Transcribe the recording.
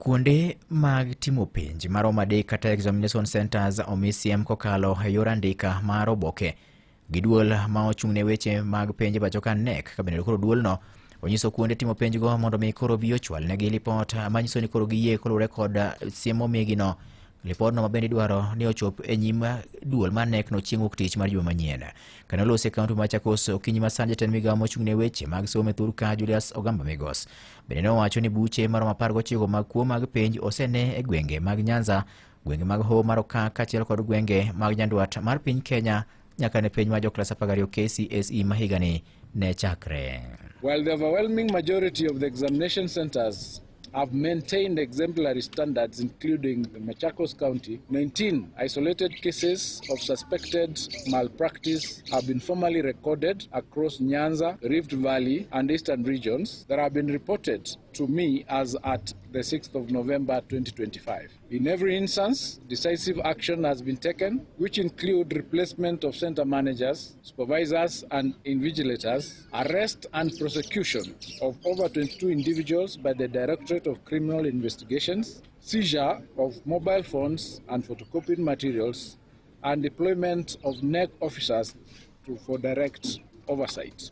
Kuonde mag timo penj maromo adek kata examination centers omi siem kokalo e yor andika mar oboke gi duol ma ochung' ne weche mag penj e pacho ka KNEC. Ka bende koro duolno onyiso kuonde timo penjgo mondo mi koro bi ochwal negi lipot manyiso ni koro giyie koluwore kod siem momigino. Lipodno ma bende idwaro ni ochop e nyim duol mar KNEC no chieng' wuok tich mar juma manyien. Kane olosi e kaunti ma Machakos okinyi ma sani, jatend migawo mochung' ne weche mag somo e thur ka Julius Ogamba Migos bende ne owacho ni buche maromo 19 mag kuo mag penj osene e gwenge mag Nyanza, gwenge mag Hoho mar Okak kaachiel kod gwenge mag Nyandwat mar piny Kenya nyaka ne penj mar joklas 12 KCSE ma higani ne chakre. While the overwhelming majority of the examination centers have maintained exemplary standards, including the Machakos County, 19 isolated cases of suspected malpractice have been formally recorded across Nyanza, Rift Valley, and Eastern regions that have been reported to me as at the 6th of November 2025. In every instance, decisive action has been taken, which include replacement of center managers, supervisors, and invigilators, arrest and prosecution of over 22 individuals by the Directorate of Criminal Investigations, seizure of mobile phones and photocopied materials, and deployment of KNEC officers for direct oversight.